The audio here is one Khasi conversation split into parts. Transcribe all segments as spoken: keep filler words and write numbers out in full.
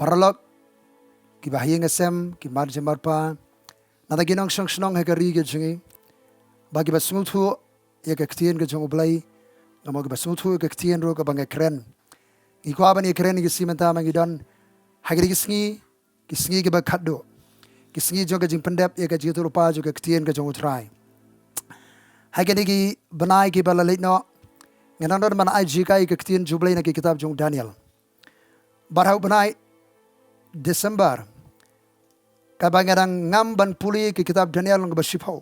Paralok, kiba ha ïing ha sem, ki marjan marpa, nangta ki nongshong shnong ha ka ri ka jong ngi, ba kiba sngewthuh ïa ka ktien ka jong U Blei, nga mo kiba sngewthuh ïa ka ktien ruh kaba nga kren. Ngi kwah ban ïa kren ïa ka sngi mynta ba ngi don ha kine ki sngi, ki sngi kiba khatduh, ki sngi jong ka jingpyndep ïa ka jingïathuhlypa jong ka ktien ka jong U Trai. Ha kine ki bnai kiba la leit noh, nga nang don ban ai jinghikai ïa ka ktien jong U Blei na ki kitab jong u Daniel. Bad ha u bnai December, kaba nga dang ngam ban pule ïa ka kitab Daniel lynnong kaba shiphew,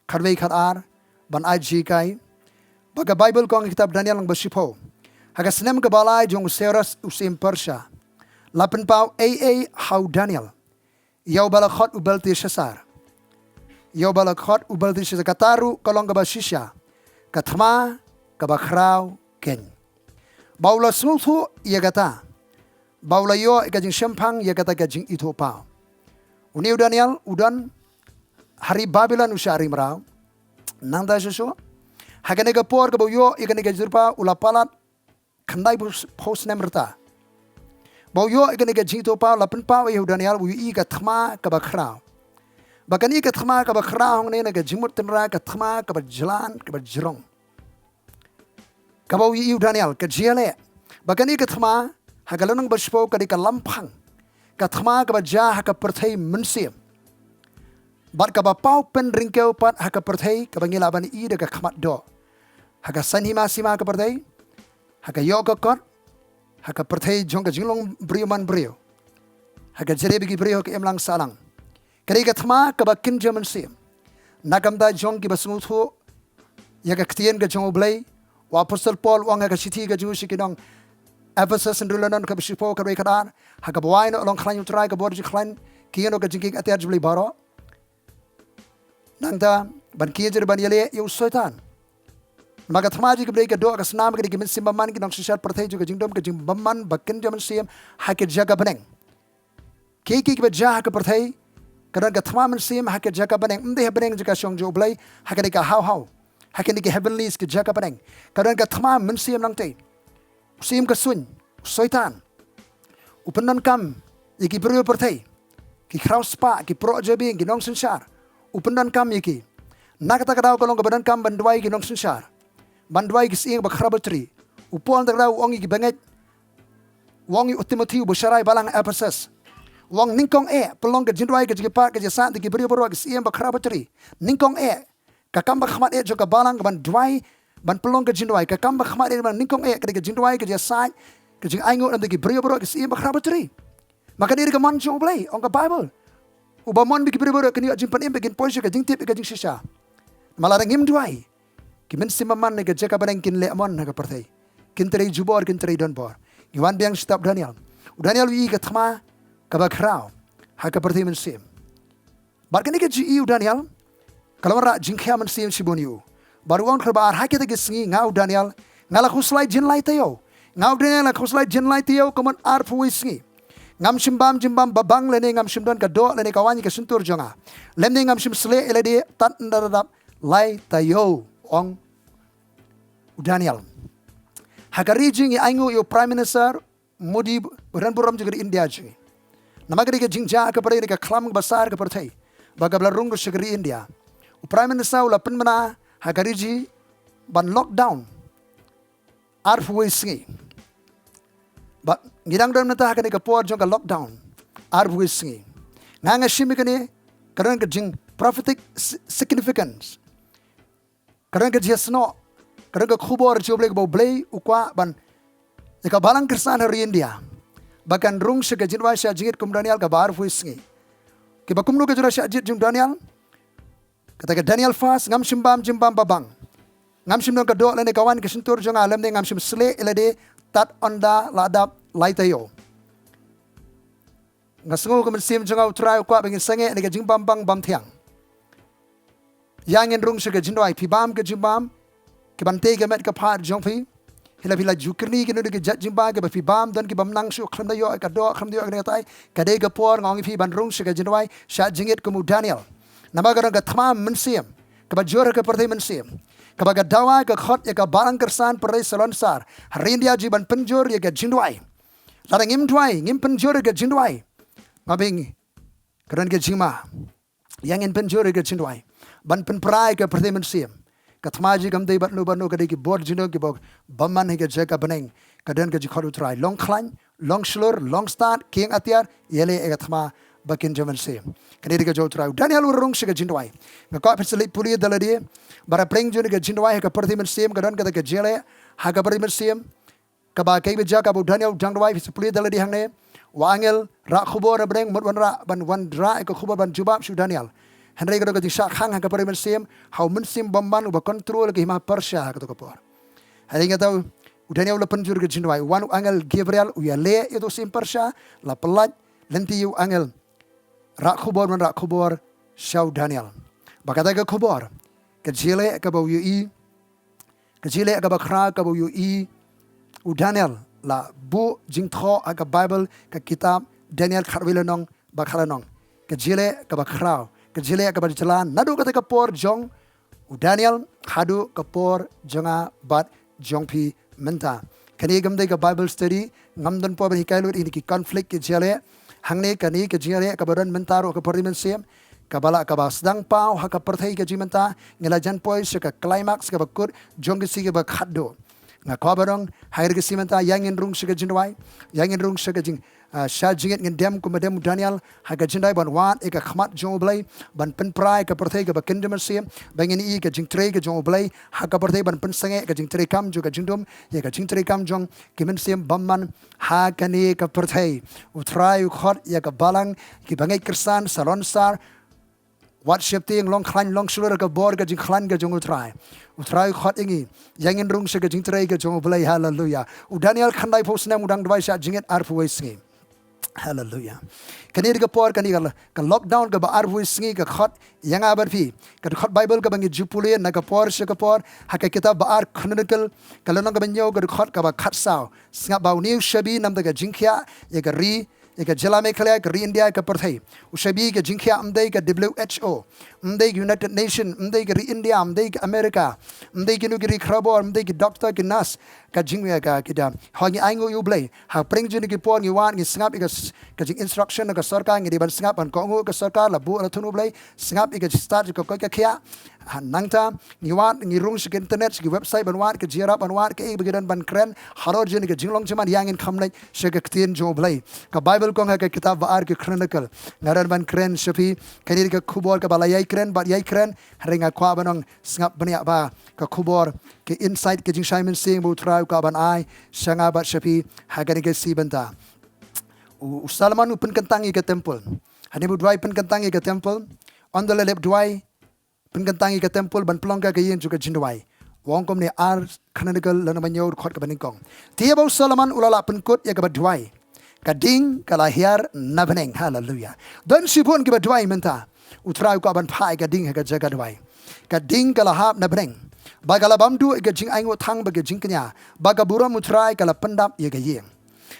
khatwei khatar, ban ai jinghikai ba ka Baibl ka ong, ka kitab Daniel lynnong kaba shiphew, ha ka snem kaba lai jong u Cyrus u syiem Persia, la pynpaw ei ei ha u Daniel ïa uba la khot u Belteshazzar. Ïa uba la khot u Belteshazzar, kata ruh ka long kaba shisha, ka thma kaba khraw keiñ. Ba u la sngewthuh ïa kata, ba u la ïoh ïa ka jingshemphang ïa kata ka jingithuhpaw. Une u Daniel u don ha ri Babilon u shah ri mraw. Nangta shuh shuh, ha kane ka por kaba u ïoh ïa kane ka jingithuhpaw, u la palat khyndai phew snem rta. Ba u ïoh ïa kane ka jingithuhpaw, la pynpaw ïa u Daniel, u ïohi ka thma kaba khraw. Ba kane ka thma kaba khraw hangne na ka jingmut tynrai, ka thma kaba jlan, kaba jrong. Kaba u ïohi u Daniel, ka jia leh ba kane ka thma, ha ka lynnong ba shiphew, ka dei ka lamphang, ka thma kaba jia ha ka pyrthei mynsiem. Bad kaba paw pynryngkew pat ha ka pyrthei, kaba ngi lah ban ïohi da ka khmat doh, ha ka saiñ hima sima ka pyrthei, ha ka ïoh ka kot, ha ka pyrthei jong ka jinglong briew man briew, ha ka jreh bad ki briew ha ka imlang sahlang. Ka dei ka thma kaba kynja mynsiem. Na ka bynta jong kiba sngewthuh ïa ka ktien ka jong U Blei, u Apostol Paul u ong ha ka shithi ka jong u sha ki nong Ephesus, hynriew lynnong kaba shiphew, kaba khatar, ha kaba wai noh, long khlaiñ U Trai, ka bor jong khlaiñ, khie noh ka jingkieng atiar jong U Blei baroh. Nangta ban khie jur ban ïaleh ïa u Soitan. Namar ka thma jong ka Blei ka doh, ka snam, ka dei ki mynsiem bymman, ki nongsynshar pyrthei jong ka jingdum ka jingbymman ba kynja mynsiem ha ka jaka bneng. Kiei kiei kiba jia ha ka pyrthei, ka don ka thma mynsiem ha ka jaka bneng, ym dei ha bneng jaka shong jong U Blei, ha kane ka haw haw, ha kane ka heavenlies, ka jaka bneng, ka don ka thma mynsiem nangtei. U syiem ka suiñ, u Soitan, u pyndonkam ïa ki briew pyrthei, ki khraw spah, ki proh jabieng, ki nongsynshar, u pyndonkam ïa ki. Na kata ka daw ka long kaba donkam ban duwai ïa ki nongsynshar, ban duwai ïa ki syiem ba khraw ba tri. U Paul na kata ka daw u ong ïa ki bangeit, u ong ïa u Timothi uba sharai balang Ephesus, u ong, nyngkong eh pynlong ka jingduwai, ka jingkyrpad, ka jingïasaid da ki briew baroh, ki syiem ba khraw ba tri. Nyngkong eh, ka kam ba khmat eh jong ka balang ka ban duwai, ban pynlong ka jingduwai. Ka kam ba khmat eh, ban nyngkong eh, ka dei ka jingduwai, ka jingïasaid, ka jingainguh na ki briew baroh, ki syiem ba khraw ba tri. Ma kane ka dei ka mon jong U Blei, ong ka Baibl. Uba mon bad ki briew baroh kin ïoh jingpynim, ba kin poi sha ka jingtip, ka jingshisha. Ma lada ngim duwai, ki mynsiem bymman na ka jaka bneng kin leh mon ha ka pyrthei, kin trei jubor, kin trei donbor. Ngi wan biang sha kitab Daniel. U Daniel u ïohi ka thma kaba khraw ha ka pyrthei mynsiem. Bad kane ka jingïohi u Daniel ka la wanrah jingkhia mynsiem shibun ïa u. Bad u ong ha ka dkhot ba ar, ha kita ki sngi nga u Daniel nga la khuslai jin lai taïew. Nga u Daniel nga la khuslai jin lai taïew, ka mut arphew wei sngi. Ngam shym bam jingbam babang, lane ngam shym don ka doh lane ka waiñ ha ka shyntur jong nga, lymne ngam shym sleh ïalade tad ynda la dap lai taïew, ong u Daniel. Ha ka ri jong ngi, ngi ainguh ïa u Prime Minister Modi, u rangbah burom jong ka ri India jong ngi. Namar ka dei ka jingjia kaba dei ka khlam kaba sar ka pyrthei, ba kaba la rung sha ka ri India, u Prime Minister u la pynbna ha ka ri jong ngi ban lockdown arphew wei sngi. Ba ngi dang don mynta ha kane ka por jong ka lockdown arphew wei sngi. Nga nga shim ïa kane, ka don ka jing prophetic si-, significance. Ka don ka jingïasnoh, ka don ka khubor jong U Blei, kaba U Blei u kwah ban ïa ka balang Khristan ha ri India, ba kan rung sha ka jingduwai shah jingit kum u Daniel kaba arphew wei sngi. Kiba kumno ka jingduwai shah jingit jong u Daniel? Kata ka Daniel fast, ngam shym bam jingbam babang, ngam shym don ka doh lane ka waiñ ha ka shyntur jong nga, lymne ngam shym sleh ïalade tad ynda la dap lai taïew. Nga sngew ka mynsiem jong nga, U Trai u kwah ba ngin sangeh na ka jingbam bang bam thiang. Ïa ngin rung sha ka jingduwai. Phi bam ka jingbam, ki ban tei ka met ka phad jong phi. Hila phi la ju kyrni ki nudi ki jait jingbam, kiba phi bam, don ki bym nang shuh, khlem da ïoh ka doh, khlem da ïoh ka tai. Ka dei ka por, nga ong ïa phi, ban rung sha ka jingduwai shah jingit kum u Daniel. Namar ka don ka thma mynsiem kaba jur ha ka pyrthei mynsiem, kaba ka dawa ka khot ïa ka balang Khristan pyrthei salonsar ha ri India jong ngi ban pynjur ïa ka jingduwai. Lada ngim duwai, ngim pynjur ïa ka jingduwai, nga bang ka don ka jingma. Ïa ngin pynjur ïa ka jingduwai ban pynpra ïa ka pyrthei mynsiem. Ka thma jong ngi kam dei bad no bad no, ka dei ki bor jingdon kiba bymman ha ka jaka bneng. Ka don ka jingkhot U Trai, long khlaiñ, long shlur, long stad, kieng atiar, ïaleh ïa ka thma ba kin jong mynsiem. Kane ka dei ka jong U Trai. U Daniel u rung sha ka jingduwai. Nga kwah phin sa leit pule da lade, ba hapdeng jong ka jingduwai ha ka pyrthei mynsiem ka don kata ka jingleh ha ka pyrthei mynsiem. Kaba kaei ba jia kaba u Daniel u dang duwai, phi sa pule da lade hangne. U angel rah khubor na bneng, mut wanrah, ban wanrah ïa ka khubor ban jubab sha u Daniel. Hynrei ka don ka jingshah khang ha ka pyrthei mynsiem ha u mynsiem bymman uba control ka hima Persia ha kato ka por. Hynrei kata u Daniel u la pynjur ïa ka jingduwai. Wan u angel Gabriel u ïaleh ïa uto u siem Persia, la pyllait lynti ïa u angel rah khubor, wanrah khubor sha u Daniel. Ba kata ka khubor, ka jingleh kaba u ïohi, ka jingleh kaba khraw kaba u ïohi u Daniel, la buh jingthoh ha ka Baibl, ka kitab Daniel khatwei lynnong bad khatlynnong. Ka jingleh kaba khraw, ka jingleh kaba jlan, naduh kata ka por jong u Daniel haduh ka por jong nga bad jong phi mynta. Kane kam dei ka Bible study, ngam don por ban hikai lut ïa kine ki conflict ki jingleh. Hangne kane ka jingleh kaba don mynta ruh ha ka pyrthei mynsiem, kaba la, kaba sdang paw ha ka pyrthei ka jingmynta, ngi la jan poi sha ka climax kaba kut jong ka sngi kaba khatduh. Nga kwah ban ong ha ka sngi mynta, ïa ngin rung sha ka jingduwai, ïa ngin rung sha ka jing, ah, sha jingit, ngin dem kumba dem u Daniel ha ka jingduwai ban wad ïa ka khmat jong U Blei, ban pynpra ïa ka pyrthei kaba kin jong mynsiem, ba ngin ïohi ka jingtrei ka jong U Blei ha ka pyrthei, ban pynsangeh ka jingtrei kam jong ka jingdum ïa ka jingtrei kam jong ki mynsiem bymman ha kane ka pyrthei. U Trai u khot ïa ka balang, ki bangeit khristan, salon sar, wat sheptieng, long khlaiñ, long shlur ha ka bor ka jingkhlaiñ ka jong U Trai. U Trai u khot ïa ngi, ïa ngin rung sha ka jingtrei ka jong U Blei. Haleluya. U Daniel khyndaiphew snem u dang duwai sha jingit arphew wei sngi. Haleluya. Kane dei ka por, kane ka, ka lockdown kaba arphew wei sngi ka khot ïa nga bad phi. Ka dkhot Baibl kaba ngi ju pule na ka por sha ka por ha ka kitab Ba Ar Chronicle, ka lynnong kaba hynñiew, ka dkhot kaba khatsaw. Sngap ba une u shakri namar ka jingkhiah ïa ka ri, ïa ka jylla Meghalaya, ka ri India, ka pyrthei. U shakri ka jingkhiah ym dei ka W H O, ym dei ka United Nation, ym dei ka ri India, ym dei ka America, ym dei kino ki ri khraw bor, ym dei ki doktor, ki nurse, ka jingkhiah ka kita. Hooid, ngi ainguh ïa U Blei. Hapdeng jong kine ki por ngi wad, ngi sngap ïa ka s-, ka jing instruction na ka sorkar, ngi dei ban sngap ban kohnguh ka sorkar, la buh la thung U Blei, sngap ïa ka stad jong ka koit ka khiah. Ha, nangta ngi wad, ngi rung sha ka internet, sha ki website ban wad ka jingïarap, ban wad kaei ba ki don ban kren halor jong ka jinglong jingman, ïa ngin kham leit sha ka ktien jong U Blei. Ka Baibl ka ong ha ka kitab Ba Ar ki Chronicle. Nga don ban kren sha phi, kane ka khubor kaba la ïai kren bad ïai kren, hynrei nga kwah ban ong sngap bniah ba ka khubor, ka insight, ka jingshai mynsiem ba U Trai u kwah ban ai sha nga bad sha phi ha kane ka sngi mynta. U, u Solomon u pynkyntang ïa ka temple. Hynda u duwai pynkyntang ïa ka temple, ynda u la lep duwai pynkyntang ïa ka temple ban pynlong ka ïing jong ka jingduwai, u ong kumne, Ar Chronicle lynnong ba hynñiew, dkhot kaba nyngkong. Te haba u Solomon u la lah pynkut ïa kaba duwai, ka ding ka la hiar na bneng. Haleluya. Don shibun kiba duwai mynta, U Trai u kwah ban phah ïa ka ding ha ka jaka duwai. Ka ding ka la hap na bneng, ba ka la bam duh ïa ka jingainguh thang bad ka jingkñia, ba ka burom U Trai ka la pyndap ïa ka ïing.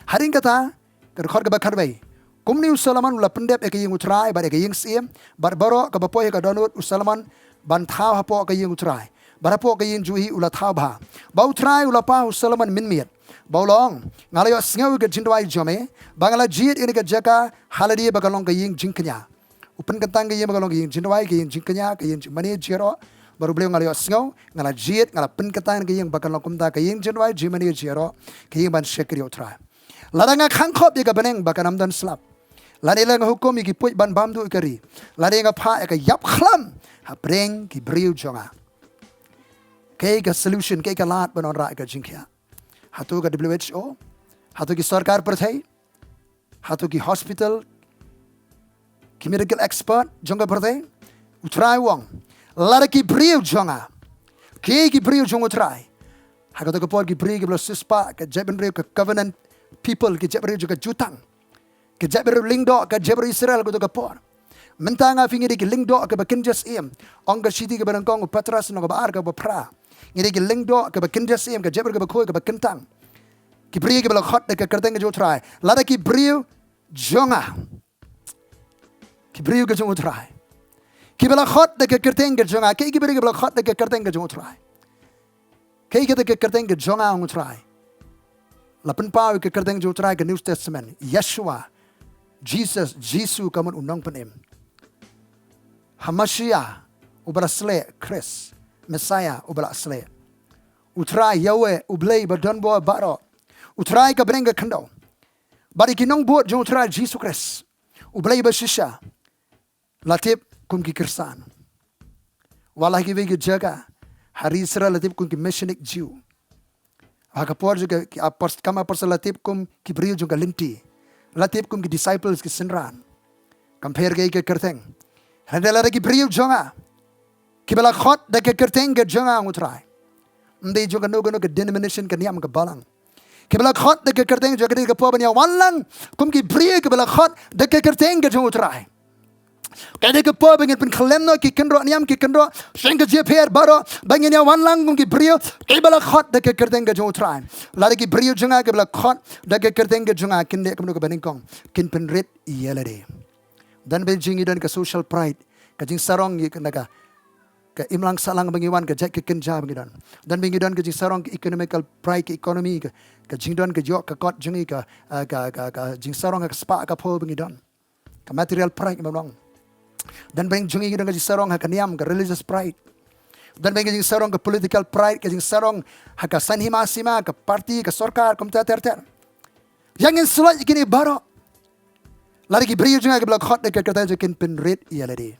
Hadien kata, ka dkhot kaba khatwei. Kumne u Solomon u la pyndep ïa ka ïing U Trai bad ïa ka ïing syiem, bad baroh kaba poi ha ka dohnud u Solomon ban thaw hapoh ka ïing U Trai, bad hapoh ka ïing jong u hi u la thaw bha. Ba U Trai u la pah ha u Solomon mynmiet, ba u la ong, nga la ïohsngew ïa ka jingduwai jong me, ba nga la jied ïa kane ka jaka ha lade ba kan long ka ïing jingkñia. U pynkyntang ka ïing ba kan long ka ïing jingduwai, ka ïing jingkñia, ka ïing jingmane jingïaroh. Bad u Blei u ong, nga la ïohsngew, nga la jied, nga la pynkyntang ka ïing ba kan long kumta, ka ïing jingduwai, jingmane jingïaroh, ka ïing ban shakri ïa U Trai. Lada nga khang khop ïa ka bneng ba kan ym don slap, lane lada nga hukum ïa ki puit ban bam duh ïa ka ri, lane nga phah ïa ka ïap khlam hapdeng ki briew jong nga, kaei ka solution, kaei ka lad ban wanrah ïa ka jingkhiah? Hato ka W H O? Hato ki sorkar pyrthei? Hato ki hospital, ki medical expert jong ka pyrthei? U Trai u ong, lada ki briew jong nga. Ki, ki briew jong U Trai? Ha kato ka por ki briew kiba la siewspah, ka jaitbynriew ka covenant people, ki jaitbynriew jong ka jutang, ka jaitbynriew lyngdoh, ka jaitbynriew Israel kato ka por. Mynta nga phi ngi dei ki lyngdoh kiba kynja syiem. Ong ka shithi kaba nyngkong u Petros lynnong kaba ar, kaba phra. Ngi dei ki lyngdoh kiba kynja syiem, ka jaitbynriew kaba khuid, kaba kyntang. Ki briew kiba la khot da ka kyrteng ka jong U Trai. Lada ki briew jong nga. Ki briew ka jong U Trai, kiba la khot da ka kyrteng ka jong nga. Kaei ki briew kiba la khot da ka kyrteng ka jong U Trai? Kaei kata ka kyrteng ka jong nga, ong U Trai? La pynpaw ïa ka kyrteng jong U Trai ha ka New Testament, Yeshua, Jesus, Jisu, ka mut u nongpynim. Hamashia, uba la sleh, Khrist, Messiah, uba la sleh. U Trai, Yahweh, U Blei ba don bor baroh. U Trai ka bneng ka khyndew. Bad ïa ki nongbud jong U Trai Jisu Khrist, U Blei ba shisha, la tip kum ki Khristan. Wat la ha kiwei ki jaka, ha ri Israel la tip kum ki Messianic Jew. Ha ka por jong ka, ki apos-, kam apostol la tip kum ki briew jong ka lynti. La tip kum ki disciples, ki synran. Kam pher kaei ka kyrteng. Hynrei lada ki briew jong nga kiba la khot da ka kyrteng ka jong nga, ong U Trai. Ym dei jong kano kano ka denomination, ka niam, ka balang. Kiba la khot da ka kyrteng jong nga, ka dei ka por ban ïa wan lang kum ki briew kiba la khot da ka kyrteng ka jong U Trai. Ka dei ka por ba ngin pynkhlem noh ki kynroh niam, ki kynroh seng, ka jingpher baroh, ba ngin ïa wan lang kum ki briew kiba la khot da ka kyrteng ka jong U Trai. Lada ki briew jong nga kiba la khot da ka kyrteng ka jong nga kin leh kumno kaba nyngkong? Kin pynrit ïa lade. Don bynta ngi don ka social pride, ka jingsarong ïa ka, na ka, ka imlang sahlang ba ngi wan, ka jait ka kynja ba ngi don. Don bynta ngi don ka jingsarong ka economical pride, ka economy, ka, ka jingdon ka ïoh ka kot jong ngi, ka, ah, ka, ka, ka jingsarong ka spah ka phew ba ngi don. Ka material pride ba ngi don. Don bynta jong ngi don ka jingsarong ha ka niam, ka religious pride. Don bynta ka jingsarong ka political pride, ka jingsarong ha ka saiñ hima sima, ka party, ka sorkar, kumta ter ter. Ïa ngin shlur ïa kine baroh. Lada ki briew jong nga kiba la khot da ka kyrteng jong nga kin pynrit ïa lade.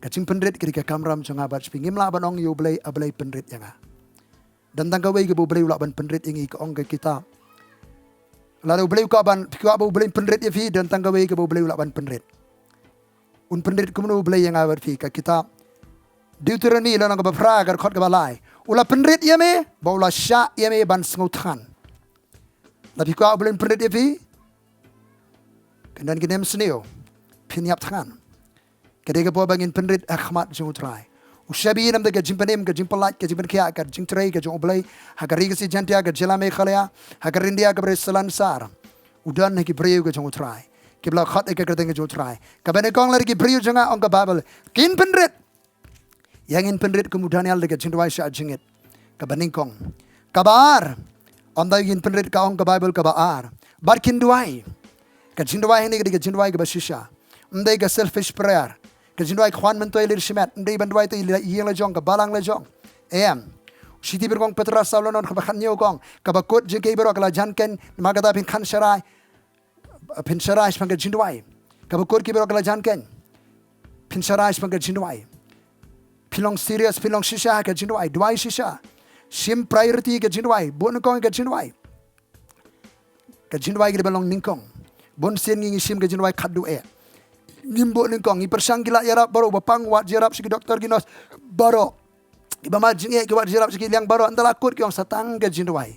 Ka jingpynrit ka dei ka kamram jong nga bad sha phi. Ngim lah ban ong ïa U Blei, A Blei, pynrit ïa nga. Don tang kawei kaba U Blei u lah ban pynrit ïa ngi, ka ong ka kitab. Lada U Blei u kwah ban, phi kwah ba U Blei un pynrit ïa phi, don tang kawei kaba U Blei u lah ban pynrit. Un pynrit kumno U Blei ïa nga bad phi? Ka kitab Deuteronomy, lynnong kaba phra, ka dkhot kaba lai. U la pynrit ïa me, bad u la shah ïa me ban sngewthngan. Lada phi kwah U Blei un pynrit ïa phi, kan don ki nemsniew, phin ïap thngan. Ka dei ka por ba ngin pynrit ha khmat jong U Trai. U shah bha namar ka jingpynim, ka jingpyllait, ka jingpynkhiah, ka jingtrei ka jong U Blei ha ka ri Khasi Jaintia, ka jylla Meghalaya, ha ka ri India kaba ri syllansar. U don ha ki briew ka jong U Trai, kiba la khot ha ka kyrteng ka jong U Trai. Kaba nyngkong, lada ki briew jong nga, ong ka Baibl, kin pynrit. Ïa ngin pynrit kum u Daniel da ka jingduwai shah jingit. Kaba nyngkong. Kaba ar, ym dei ïa ngin pynrit, ka ong ka Baibl, kaba ar, bad kin duwai. Ka jingduwai hangne ka dei ka jingduwai kaba shisha. Ym dei ka selfish prayer, ka jingduwai khwan myntoi leit shimet. Ym dei ban duwai te ïa ïing la jong, ka balang la jong. Em. Shithi ba nyngkong Petros saw lynnong kaba khathynñiew ka ong, kaba kut jong kiei baroh ka la jan keiñ, namar kata phin khan sharai, phin sharai shaphang ka jingduwai. Kaba kut kiei baroh ka la jan keiñ, phin sharai shaphang ka jingduwai. Phin long serious, phin long shisha ha ka jingduwai. Duwai shisha. Shim priority ka jingduwai. Bun nyngkong ka jingduwai. Ka jingduwai ka dei ban long nyngkong. Bun sien ngi ngi shim ka jingduwai khatduh eh. Ngim bun nyngkong, ngi pyrshang ki lad ïarap baroh, ba pang wad ïarap sha ki doktor, ki nurse baroh. Kiba mad jingeh ki wad ïarap sha ki liang baroh, ynda la kut ki ong sa tang ka jingduwai.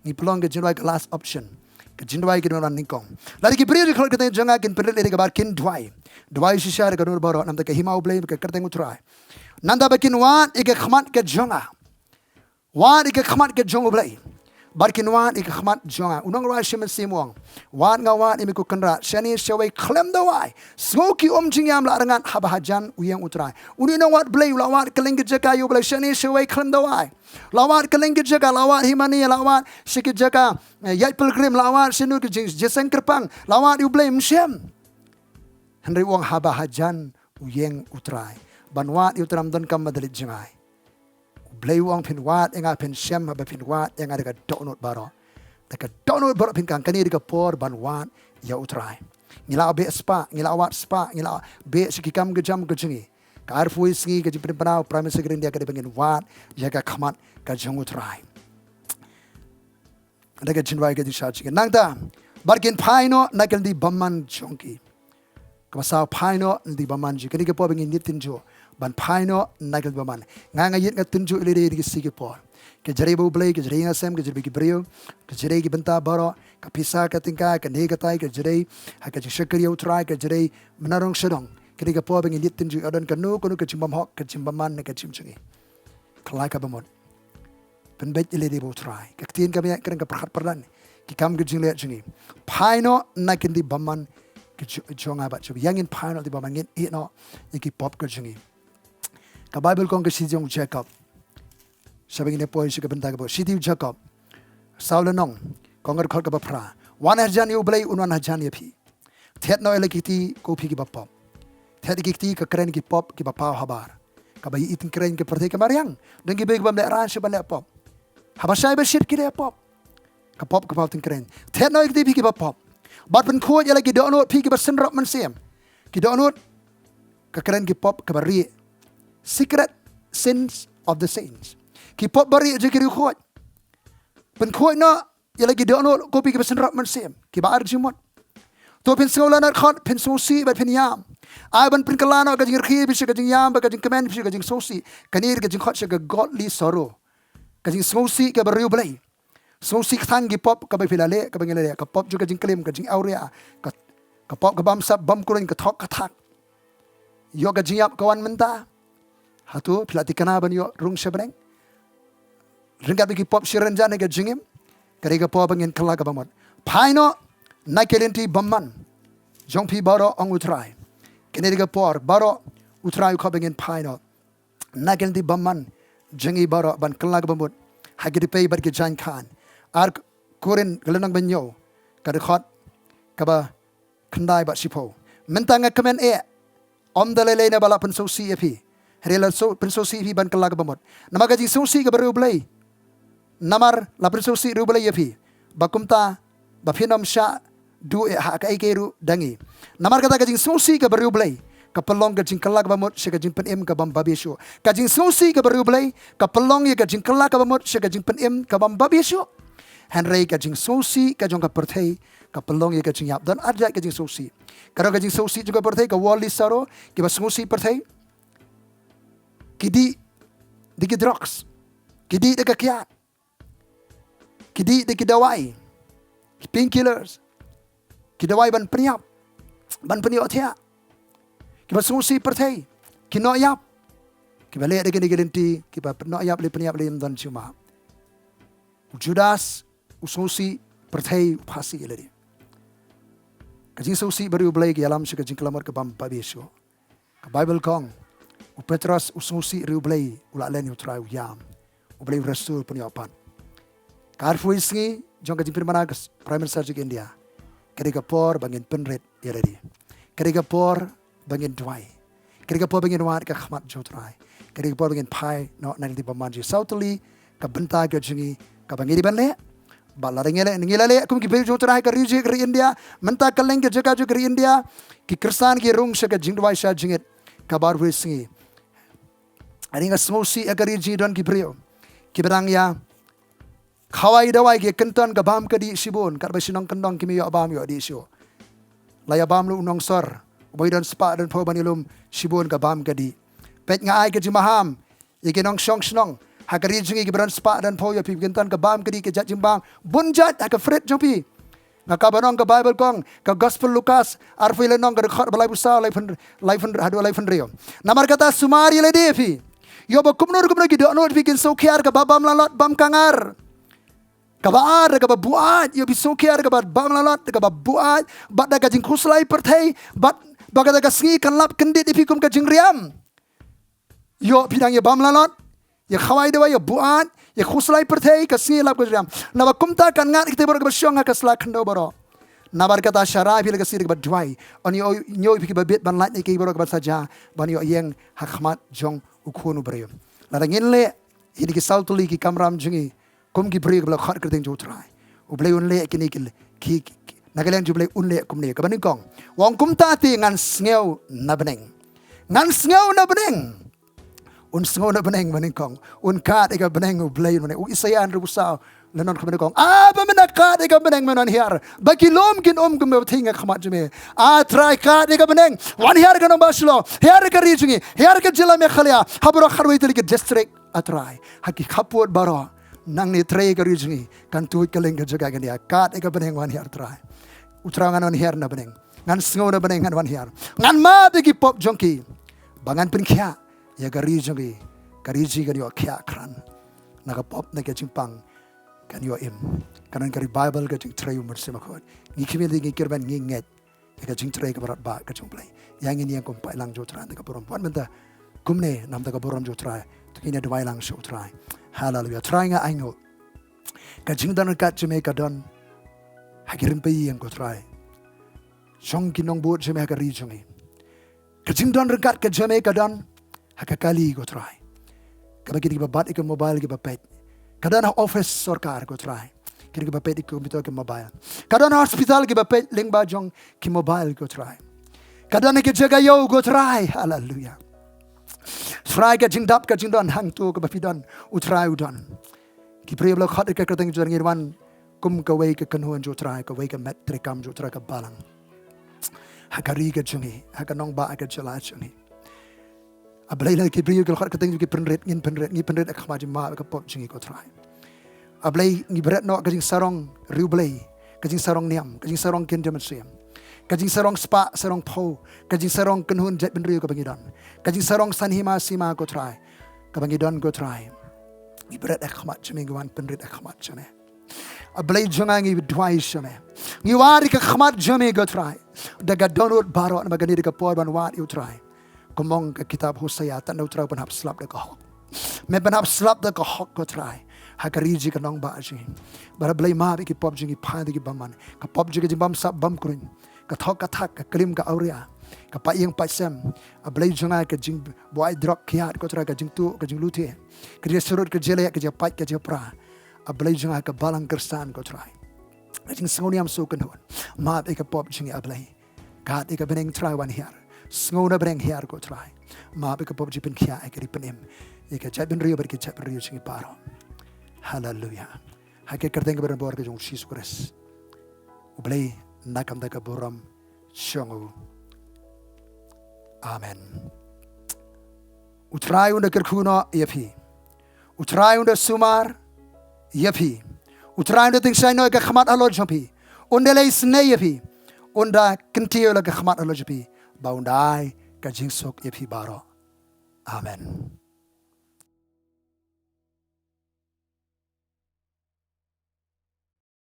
Ngi pynlong ka jingduwai ka last option. Ka jingduwai ka dei ban long nyngkong. Lada ki briew ki khot ka kyrteng jong nga kin pynrit ïa lade, kaba ar kin duwai. Duwai shisha da ka dur baroh, namar ka hima U Blei, ka kyrteng U Trai. Namar ba kin wad ïa ka khmat ka jong nga. Wad ïa ka khmat ka jong U Blei. Bad kin wad ïa ka khmat jong nga. U nongrwai Shimen Syiem u ong, wat nga wad ïa me ko Kynrad shane shawei khlem da wai. Sngew ki um jingïam la rngat haba hajan u ïeng U Trai. Une u nongwad Blei u la wad kylleng ki jaka ïa U Blei shane shawei khlem da wai. La wad kylleng ki jaka, la wad hima ne, la wad sha ki jaka, eh, ïaid pilgrim, la wad shano ki jing-, jingïaseng kyrpang, la wad ïa U Blei, ym shym. Hynrei u ong haba hajan u ïeng U Trai. Ban wad ïa U Trai ym donkam ma da leit jngai. U Blei u ong phin wad ïa nga, phin shem haba phin wad ïa nga da ka dohnud baroh. Da ka dohnud baroh phin kang. Kane dei ka por ban wad ïa U Trai. Ngi la beh spah, ngi la wad spah, ngi la beh sha ki kam ka jam ka jong ngi. Ka arphew sngi ka jingpynpaw Prime Minister ka India ka dei ba ngin wad ïa ka khmat ka jong U Trai. Da ka jingduwai ka jingshah jingit. Nangta, bad kin phai noh na ka lynti bymman jong ki. Kaba saw, phai noh na ka lynti bymman jong ki. Kane ka por ba ngin ïit tynjuh ban phai noh na ka lynti bymman. Nga, nga ïit, nga tynjuh ïa lade ha kine ki por. Ka jrei ba U Blei, ka jrei ïa nga sem, ka jrei ba ki briew, ka jrei ki bynta baroh, ka pisa, ka tyngka, kane katai, ka jrei ha ka jingshakri ïa U Trai, ka jrei mynta ruh shadong. Kane ka por ba ngin ïit tynjuh, ïa don kano kano ka jingbymhok, ka jingbymman na ka jingim jong ngi. Khlaiñ kaba mut. Pynbeit ïa lade bad U Trai. Ka ktien kaba ïaid kren, ka pyrkhat pyrlan ki kam ka jingleh jong ngi. Phai noh na ka lynti bymman ka jo-, jong nga bad jong phi. Ïa ngin phai noh na ka lynti bymman, ngin ïeh noh ïa ki pop ka jong ngi. Ka Baibl ka ong, ka shithi jong u Jakob. Shaba ngin ïa poi sha ka bynta kaba, shithi u Jakob saw lynnong, Ong ka dkhot kaba phra. Wan hajan ïa U Blei, un wan hajan ïa phi. Thied noh ïa la ki kti ko phi kiba pop. Thied ïa ki kti ka kren ki pop kiba paw habar. Kaba ïa i tyngkreiñ ka pyrthei ka mariang. Don kiba ïa ki bym leh ran sha ban leh pop. Haba shai ba shit ki leh pop. Ka pop ka paw tyngkreiñ. Thied noh ïa ki kti phi kiba pop. Bad pynkhuid ïa la ki dohnud phi kiba synrop mynsiem. Ki dohnud ka kren ki pop kaba rieh. Secret sins of the saints. Ki pop ba rieh jong ki riewkhuid. Pynkhuid noh ïa la ki dohnud ko phi kiba synrop mynsiem, kiba ar jingmut. To phin sngew la na dkhot, phin sngewsih bad phin ïam. Ai ban pynkylla noh ka jingrkhie phi sha ka jingïam bad ka jingkmen phi sha ka jingsngewsih. Kane ka jingkhot sha ka godly sorrow. Ka jingsngewsih kaba riewblei. Sngewsih tang ki pop kaba phi la leh, kaba ngi la leh, ka pop jong ka jingklim, ka jingawria, ka, ka pop ka bamsap bamkruiñ, ka thok ka thak. Ïoh ka jingïap ka wan mynta. Hato phi la thikna ban ïoh rung sha bneng ryngkat bad ki pop shi rynjan ha ka jingim? Ka dei ka por ba ngin kylla kaba mut. Phai noh na ki lynti bymman jong phi baroh, ong U Trai. Kane dei ka por baroh, U Trai u khot ba ngin phai noh na ki lynti bymman jong ngi baroh ban kylla kaba mut ha ki dpei bad ki jaiñkhan. Ar Korinth ka lynnong ba hynñiew, ka dkhot kaba khyndai bad shiphew. Mynta nga kmen eh, ym da lei lei naba la pynsngewsih ïa phi, hynrei la sngewsih, pynsngewsih ïa phi ban kylla kaba mut. Namar ka jingsngewsih kaba riewblei. Namar la pynsngewsih riewblei ïa phi, ba kumta ba phin ym shah duh eh ha kaei kaei ruh da ngi. Namar kata ka jingsngewsih kaba riewblei ka pynlong ka jingkylla kaba mut sha ka jingpynim ka bym babe shuh. Ka jingsngewsih kaba riewblei ka pynlong ïa ka jingkylla kaba mut sha ka jingpynim ka bym babe shuh. Hynrei ka jingsngewsih ka jong ka pyrthei ka pynlong ïa ka jingïap. Don ar jait ka jingsngewsih. Ka don ka jingsngewsih jong ka pyrthei, ka worldly sorrow, kiba sngewsih pyrthei. Ki dih da ki drugs. Ki dih da ka kiad. Ki dih da ki dawai, ki painkillers, ki dawai ban pynïap, ban pynïohthiah. Kiba sngewsih pyrthei, ki nongïap. Kiba leh da kine ki lynti, kiba nongïap lei pynïap lei, ym don jingmap. U Judas u sngewsih pyrthei, u phasi ïa lade. Ka jingsngewsih ba riewblei ka ïalam sha ka jingkylla mut ka bym babe shuh. Ka Baibl ka ong, u Petros u sngewsih riewblei, u la len ïa U Trai, u ïam. U Blei u rescue, pynïoh pat. Ka arphew sngi jong ka jingpynbna ka Prime Minister jong India. Ka dei ka por ba ngin pynrit ïa lade. Ka dei ka por ba ngin duwai. Ka dei ka por ba ngin wad ka khmat jong U Trai. Ka dei ka por ba ngin phai noh na ka lynti bymman jong ngi. Saw tylli ka bynta ka jong ngi kaba ngi dei ban leh. Bad lada ngi leh, ngi la leh kum ki briew jong U Trai ha ka ri jong ngi ka ri India. Mynta kylleng ki jaka jong ka ri India, ki Khristan ki rung sha ka jingduwai sha jingit kaba arphew sngi. Hynrei nga sngewsih ha ka ri jong ngi don ki briew kiba dang ïa khawai dawai, ki kynton ka bam ka dih shibun, katba shnong kyndong kim ïoh bam ïoh dih shuh. La ïa bam lut u nongsor uba ïadon spah don phew ban ïalum, shibun ka bam ka dih. Peit, nga ai ka jingmaham ïa ki nongshong shnong ha ka ri jong ngi kiba don spah don phew, ïa phi kynton ka bam ka dih, ka jait jingbam bun jait ha ka fridge jong phi. Nga kwah ban ong ka Baibl ka ong, ka Gospel Lukas arphew lynnong, ka dkhot ba laiphew saw, laiphew, laiphew haduh laiphew hynriew. Namar kata sumar ïa lade phi, ïoh ba kumno kumno ki dohnud phi kin sngewkhia ïa kaba bam lalot bam khangar. Kaba ar, kaba buaid, ïoh phi sngewkhia ïa kaba bam lalot, kaba buaid, bad da ka jingkhuslai pyrthei, bad ba kata ka sngi kan lap kyndit ïa phi kum ka jingriam. Ïoh phi dang ïa bam lalot, ïa khawai dawai, ïa buaid, ïa khuslai pyrthei, ka sngi lap ka jingriam. Naba kumta kan ngat ïa kita baroh kiba shong ha ka sla khyndew baroh. Namar kata sharai phi la ka sngi kaba duwai. Yn ïoh, ïoh phi kiba bit ban lait na ki baroh kiba sa jia ban ïoh ïeng ha khmat jong U Khun u briew. Lada ngin leh ïa kine ki saw tylli ki kamram jong ngi kum ki briew kiba la khot kyrteng jong U Trai, U Blei un leh kine ki, ki, ki, na ka liang jong U Blei un leh kumne. Kaba nyngkong, u ong, kumta te ngan sngew na bneng. Ngan sngew na bneng. Un sngew na bneng, ba nyngkong. Un kad ïa ka bneng U Blei, un bneng. U Isaïah hynriewphew saw, lynnong kaba nyngkong. Aba men, kad ïa ka bneng, men wan hiar, ba ki lum kin um kum ka bteng ha khmat jong me. A Trai, kad ïa ka bneng, wan hiar ka nongbah Shillong, hiar ka ri jong ngi, hiar ka jylla Meghalaya, ha baroh khatwei tylli ki district, A Trai, ha ki khappud baroh. Nangne trei ka ri jong ngi, kan tuid kylleng ka jaka kan ïa, kad ïa ka bneng, wan hiar Trai. U Trai, ngan wan hiar na bneng. Ngan sngew na bneng, ngan wan hiar. Ngan map ïa ki pop jong ki, ba ngan pynkhiah ïa ka ri jong ngi. Ka ri jong ngi kan ïoh khiah khran na ka pop, na ka jingpang, kan ïoh im. Kan wan ka revival, ka jingtrei U Mynsiem Bakhuid. Ngi khmih, ngi kyrmen, ngi ngeit ïa ka jingtrei kaba radbah ka jong U Blei. Ïa ngin ïeng kum paidlang jong U Trai na ka burom. Wan mynta kumne na ka bynta ka burom jong U Trai. To ngin ïa duwai lang sha U Trai. Haleluia. Trai, nga ainguh, ka jingdon ryngkat jong me ka don ha ki rympei ïing, ko Trai, jong ki nongbud jong me ha ka ri jong ngi. Ka jingdon ryngkat ka jong me ka don ha ka kali, ko Trai, kaba kine kiba bat ïa ka mobile kiba peit. Ka don ha office sorkar, ko Trai, kine kiba peit ïa ka computer, ka mobile. Ka don ha hospital kiba peit lyngba jong ki mobile, ko Trai. Ka don ha ki jaka ïew, ko Trai. Haleluya. Trai, ka jingdap ka jingdon hangto kaba phi don, U Trai, u don. Ki briew ba la khot ïa ka kyrteng jong ngi, wan kum kawei ka kynhun jong U Trai, kawei ka met treikam jong U Trai, ka balang ha ka ri ka jong ngi, ha ka nongbah, ha ka jylla jong ngi. A Blei, la ki briew ki la khot ka kyrteng jong ngi, pynrit, ngin pynrit, ngi pynrit ha ka khmat jong me, ha ka pop jong ngi, ko Trai. A Blei, ngi bret noh ka jingsarong riewblei, ka jingsarong niam, ka jingsarong kynja mynsiem, ka jingsarong spah sarong phew, ka jingsarong kynhun jaitbynriew kaba ngi don, ka jingsarong san hima sima, ko Trai, kaba ngi don, ko Trai. Ngi bret ha ka khmat jong me, ngi wan pynrit ha ka khmat jong me. A Blei jong nga, ngi duwai sha me. Ngi wad ïa ka khmat jong me, ko Trai, da ka dohnud baroh, namar kane dei ka por ban wad ïa U Trai. Kumba ong ka kitab Hosea, tang da U Trai u pynhap slap da ka hok. Me pynhap slap da ka hok, ko Trai, ha ka ri jong ngi, ka nongbah jong ngi. Bad A Blei, map ïa ki pop jong ngi, phai da ki bymman. Ka pop jong ngi, ka jingbamsap bymkruiñ, ka thok ka thak, ka klim ka awria, ka pait ïing pait sem. A Blei jong nga, ka jingbuaid drok kiad, ko Trai, ka jingtuh, ka jinglute, ka jingsyrut, ka jingïaleh, ka jingpait, ka jingpra. A Blei jong nga, ka balang Khristan, ko Trai, ka jingsngew niam sngewkynhun. Map ïa ka pop jong ngi, A Blei. Kat ïa ka bneng, Trai, wan hiar. Sngew na bneng hiar, ko Trai. Map ïa ka pop jong ngi, pynkhiah ïa ka ri, pynim ïa ka jaitbynriew bad ki jaitbynriew jong ngi baroh. Haleluya. Ha ka kyrteng kaba donbor ka jong U Jisu Khrist, U Blei, na ka bynta ka burom jong u. Amen. U Trai un da kyrkhu noh ïa phi. U Trai un da sumar ïa phi. U Trai un da tyngshaiñ noh ïa ka khmat halor jong phi. Un da leh isynei ïa phi. Un da kyntiew la ka khmat halor jong phi, ba un da ai ka jingsuk ïa phi baroh. Amen.